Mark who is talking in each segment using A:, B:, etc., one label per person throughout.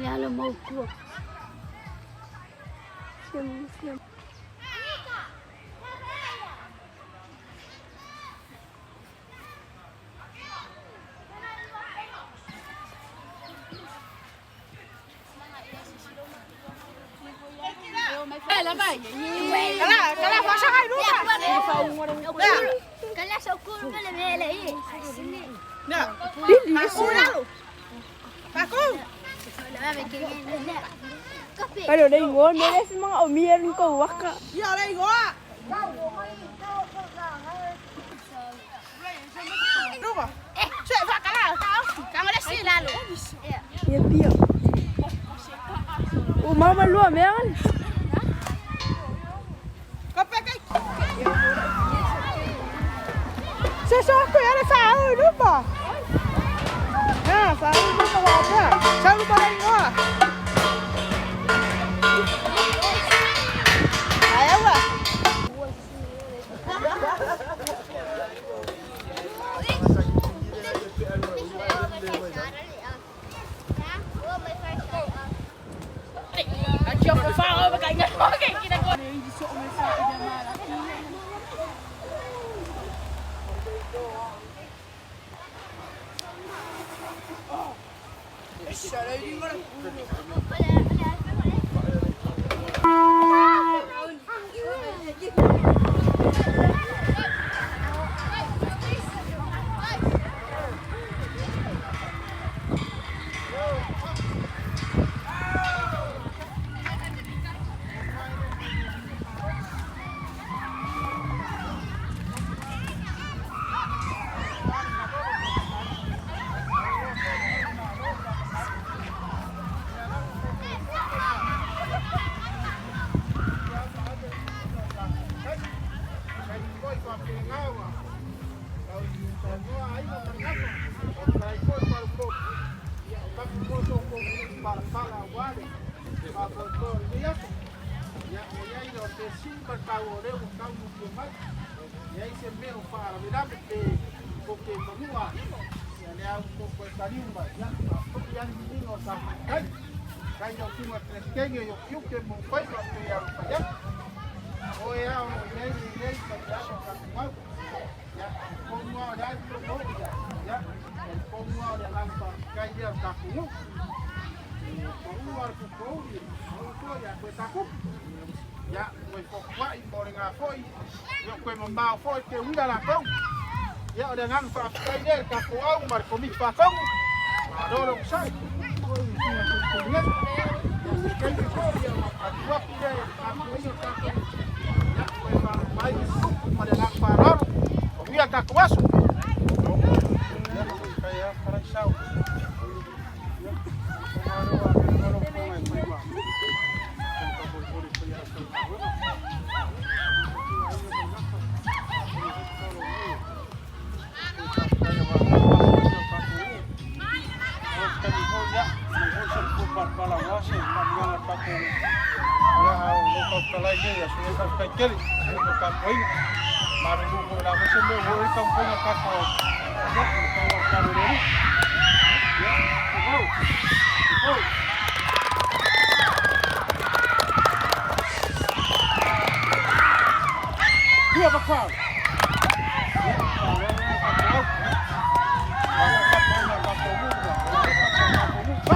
A: Yalo mau kuo. Siam siam. Pero dai ngo ne le mga omier ko waka.
B: Ya dai ngo. Đúng Sẽ phạt cái nào? Cái mà xí là luôn.
A: Ya pio. O mama lua meron.
B: Có phải cái Sẽ sao cái này phá ơi đúng không? À, phá đúng không? Sao lúc đây ngó? Ayaw ah.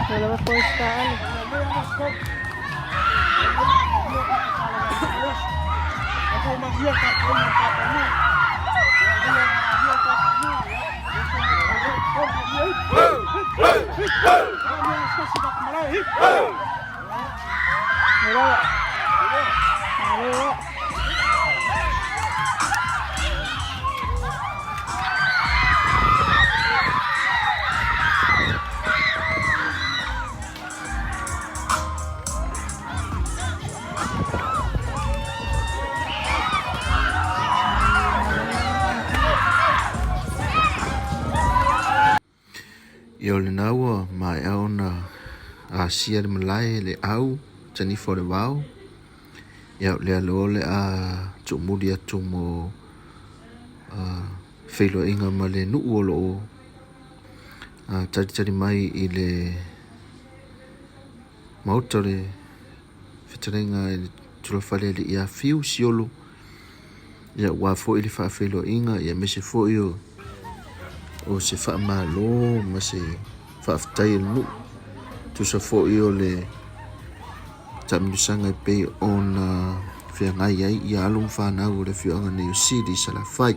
A: Wala ba po sa ano? Wala. Wala.
C: Ia o lena ua maea ona asia le malae le au tanifa o le vao. Ia o lea loa o le a tuumuli atu mo feiloaiga ma le nuu o lo o talitali mai i le maota o le fetalaiga i le tulafale a Alii ia Fiu Siolo ia aua foi le faafeiloaiga ia aemaise foi o o se faamalo ma se faafetai a le nuu tusa foi o le taamilosaga e pei ona feagai ai ia alo ma fanau o le afioaga nei o Sili i Salafai.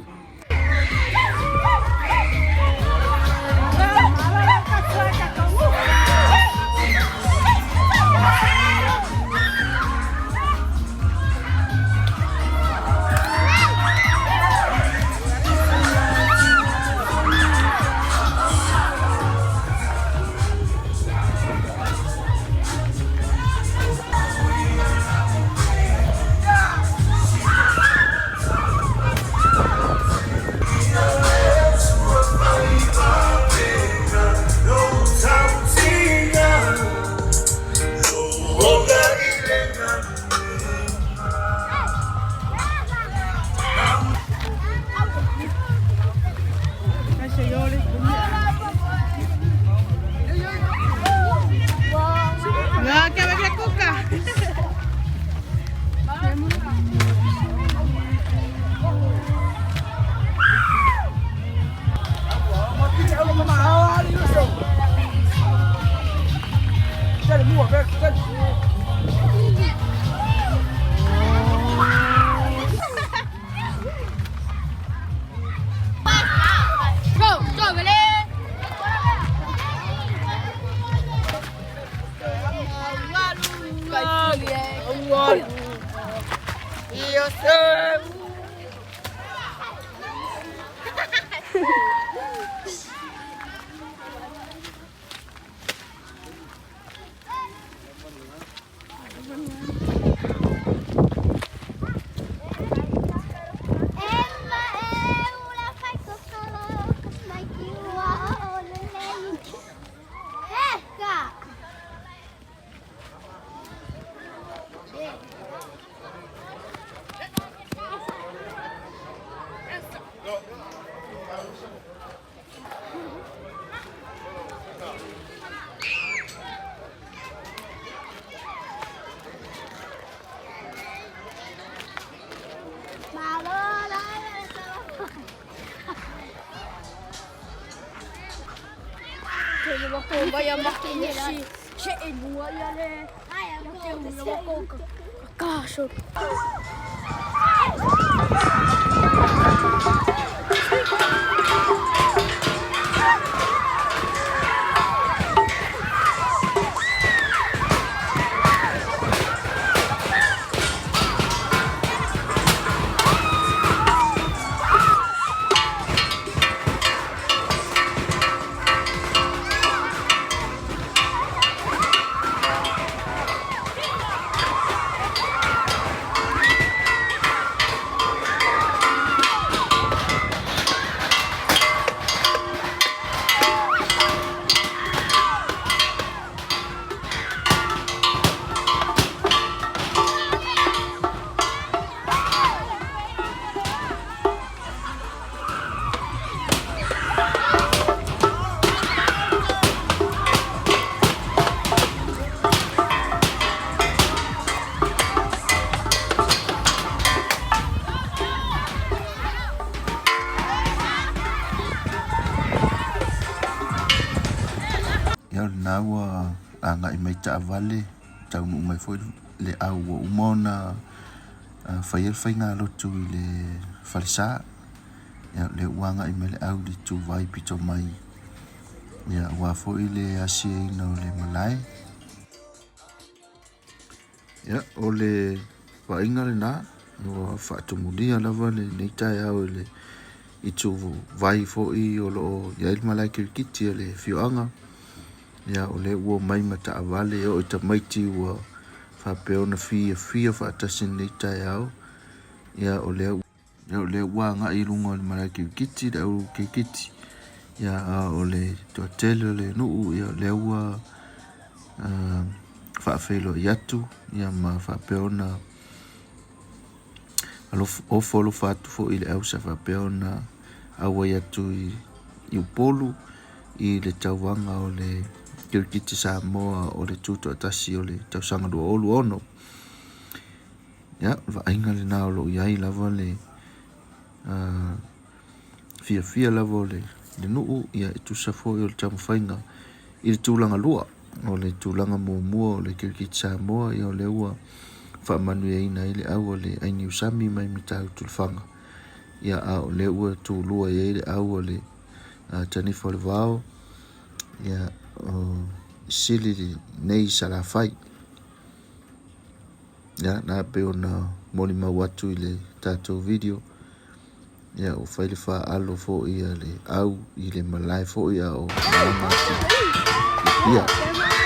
C: Ia o lena ua agai mai taavale, taunuu mai foi le au ua uma ona faia le faigalotu i le falesa. Ia o lea ua agai mai le au i le ituvai pito mai, ia aua foi le asiaina o le malae. Ia, o le vaaiga lena, ua faatumulia lava lenei taeao i le ituvai foi o lo o i ai le malae kirikiti a le afioaga. Ia, o lea ua omai ma taavale e oo i tamaiti ua faapea ona fiafia faatasi i lenei taeao. Ia, o lea Ia o lea ua agai i luga o le malae kirikiti le au kirikiti. Ia a o le toatele o le nuu ia o lea ua faafeiloai atu ia ma faapea ona Ofo alofa atu foi i le au sa faapea ona auai atu i Upolu i le tauvaga o le Kirikiti Samoa o le Tutoatasi o le tausaga 2026. Ia, o le vaaiga lena o lo o i ai lava le fiafia lava o le nuu, ia e tusa foi o le taumafaiga i le tulaga lua. O le tulaga muamua o le Kirikiti Samoa, ia o lea ua faamanuiaina ai le au a le Ainiusami mai Matautu Lefaga, ia a o lea ua tulua i ai le au a le Tanifa o le Vao, ia o Sili nei Salafai. Ia, na pei ona molimau atu i le tatou video, ia ua fai le faalo foi a le au i le malae foi a o malaga atu i Apia.